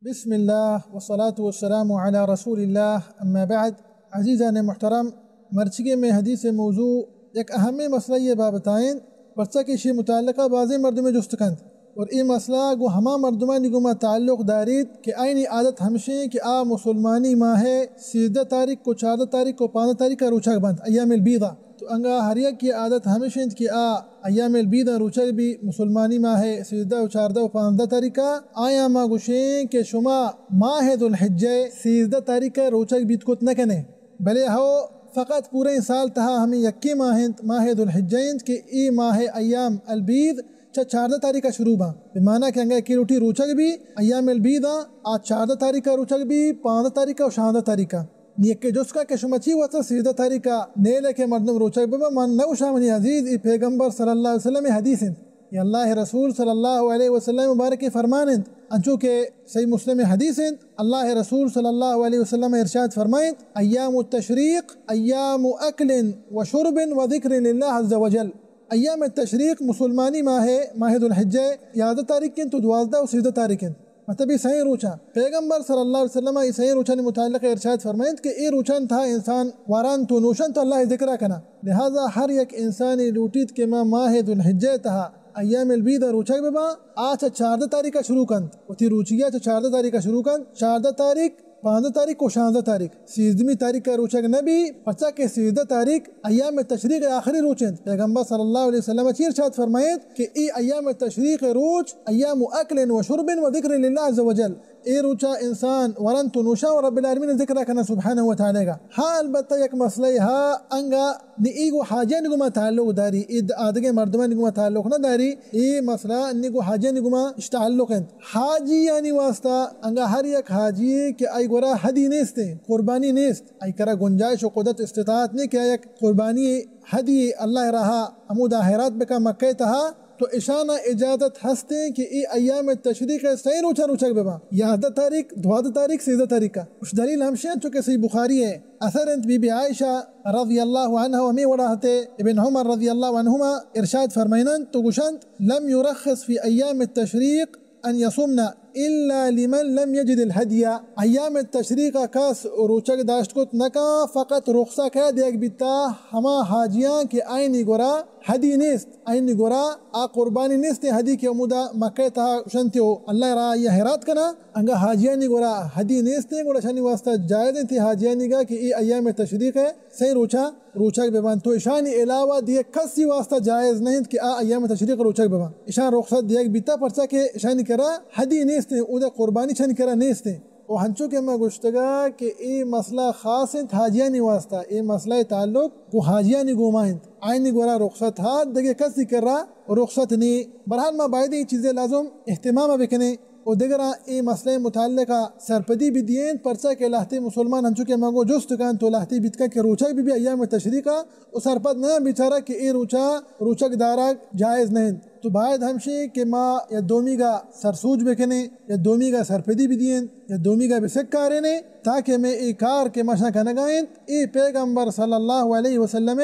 بسم اللہ والصلاة والسلام علی رسول اللہ، اما بعد۔ عزیزان محترم، مرچیگیں مئے حدیث موضوع یک اہمیں مسئلہ ءِ بابت ءَ انت، پرچا کہ ایشی متعلقہ بازیں مردمے جست کنت، اور اے مسئلہ گوں ہما مردمانی گوما تعلق داریت کہ آیانی عادت ہمشیں کہ آ مسلمانی ماہ ءِ سیزدہ تاریخ کو، چاردہ تاریخ کو، پانزدہ تاریخ ءَ روچگ بنت، ایام البیض ءَ۔ تو انگا ہر یکے ءِ عادت ہمش انت کہ آ ایام البیض ءَ روچگ بی، مسلمانی ماہ ءِ سیزدہ و چاردہ و پانزدہ تاریخ ءَ۔ آیاں ما گوشیں کہ شما ماہ ذوالحجہ ءِ سیزدہ تاریخ ءَ روچگ بیت کت نہ کنے، بلے ہو، فقط پوریں سال تہا ہمے یکیں ماہ انت، ماہ ذوالحجہ انت کہ اے ماہ ءِ ایام البیض چہ چاردہ تاریخ ءَ شروع باں۔ بہ مانا کہ انگا یکے لوٹی روچگ بی ایام البیض ءَ، آ چاردہ تاریخ ءَ روچگ بی، پانزدہ تاریخ ءَ و شانزدہ تاریخ ءَ۔ نی یکے جست کا کہ شما چی واسطہ سیزدہ تاریخ ءَ نیلے کہ مردم روچگ ببا؟ من نہ گوشاں منی عزیز، اے پیغمبر صلی اللہ علیہ وسلم ءِ حدیث انت، اے اللہ ءِ رسول صلی اللہ علیہ وسلم ءِ مبارکیں فرمان انت، انچو کہ صحیح مسلم ءِ حدیث انت، اللہ ءِ رسول صلی اللہ علیہ وسلم ارشاد فرمائنت، ایام التشریق ایام اکل و شرب و ذکر للہ عز وجل۔ ایام التشریق مسلمانی ماہ ءِ، ماہ ذوالحجہ ءِ یازدہ تاریخ انت و دوازدہ و سیزدہ تاریخ انت۔ مطلب، اے سئیں روچاں۔ پیغمبر صلی اللہ علیہ وسلم اے سئیں روچانی متعلق ارشاد فرمائنت کہ اے روچانی تہا انسان ورنت و نوشنت و اللہ ءِ ذکر ءَ کناں۔ لہذا ہر یک انسانے لوٹیت کہ ما ماہ ذوالحجہ ءِ تہا ایام البیض ءَ روچگ بباں، آ چہ چاردہ تاریخ ءَ شروع کنت، وتی روچی ءَ چہ چاردہ تاریخ ءَ شروع کنت، چاردہ تاریخ، پانزدہ تاریخ و شانزدہ تاریخ۔ سیزدہمی تاریخ ءَ روچگ نہ بی، پرچا کہ سیزدہ تاریخ ایام تشریق ءِ آخری روچ انت۔ پیغمبر صلی اللہ علیہ وسلم چیر ارشاد فرمائیت کہ اے ایام تشریق ءِ روچ ایام اکل و شرب و ذکر للہ عز وجل۔ اے روچا انسان ورنت و نوشاں و رب العالمین ءِ ذکر ءَ کناں سبحانہ و تعالی گا۔ ہاں، البتہ یک مسئلہ ہا انگا نی ای گوں حاجیانی گوما تعلق داری، ای د-، آدگہ مردمانی گوما تعلق نہ داری۔ ای مسئلہ نی گوں حاجیانی گوما اش تعلق انت۔ حاجیانی واسطہ انگا ہر یک حاجی کہ آئی گورا حدی نیست، قربانی نیست، آئی کرا گنجائش و قدرت استطاعت نہیں کہ آ یک قربانی حدی اللہ راہا ہمودا حیرات بکا مکہ تہا، تو اشانا اجازت ہستیں کہ ای ایام تشریق ءِ سئیں روچا روچگ بباں، یازدہ تاریخ، دوازدہ تاریخ، سیزدہ تاریخ ءَ۔ اش دلیل ہمشی انت، چونکہ صحیح بخاری ءِ اثر انت، بی بی عائشہ رضی اللہ عنہا ہمے وڑا ہتے، ابن عمر رضی اللہ عنہما ارشاد فرمائننت تو گوشنت، لم یرخص فی ایام التشریق ان یصمن الا لمن لم یجد الہدی۔ ایام تشریق ءَ کس روچگ داشت کت نکاں، فقط رخصت کئے دیگ بیتا؟ ہما حاجیاں کہ آئینی گورا حدی نیست، آئینی گورا آ قربانی نیست، حدی کہ ہمودا مکہ تہا شنتی و اللہ راہ یا حیرات کنا، انگا حاجیانی گورا حدی نیست، گڑا شانی واسطہ جائز انت حاجیانی گا کہ ای ایام تشریق ءِ سئیں روچا روچگ ببنت، تو اشانی علاوہ دیگہ کسی واسطہ جائز نہ انت کہ آ ایام تشریق روچگ ببنت۔ اشان رخصت دیگ بیتا، پرچا کہ اشانی کرا حدی نیست، اودا قربانی شانی کرا نیست۔ و ہنچو کہ ما گوشتگا کہ اے مسئلہ خاص انت حاجیانی واسطہ، اے مسئلہ تعلق گو حاجیانی گوما انت، آئینی گورا رخصت ہا، دگہ کسی کرا رخصت نی۔ برحال ما باید اے چیزے لازم اہتمام بکنیں۔ و دگراں اے مسئلہ متعلقہ سرپدی بدیئنت، پرچا کہ لہتے مسلمان انچو کہ ما گو جست کنت و لہتے بیت کنت کہ روچگ ببی ایام تشریقا و سرپد نہ انت بیچارہ کہ اے روچا روچگ دارگ جائز نہ انت۔ تو باید ہمشی کہ ما یا دومیگا سرسوج بکنیں یا دومیگا سرپدی بدیئنت یا دومیگا بسکارینیں، تاکہ مئے اے کار کہ ما شاں کنگا انت اے پیغمبر صلی اللہ علیہ وسلم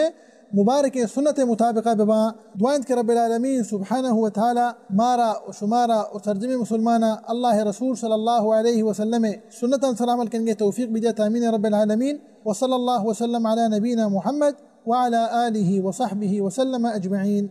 مبارکیں سنت مطابقہ بباں۔ دعا انت کہ رب العالمین سبحانہ و تعالی مارا و شمارا و سرجمیں مسلمانا اللہ رسول صلی اللہ علیہ وسلم سنتاں سر عمل کنگے توفیق بدیات، آمین رب العالمین۔ وصلی اللہ وسلم علی نبینا محمد وعلی آلہ وصحبہ وسلم اجمعین۔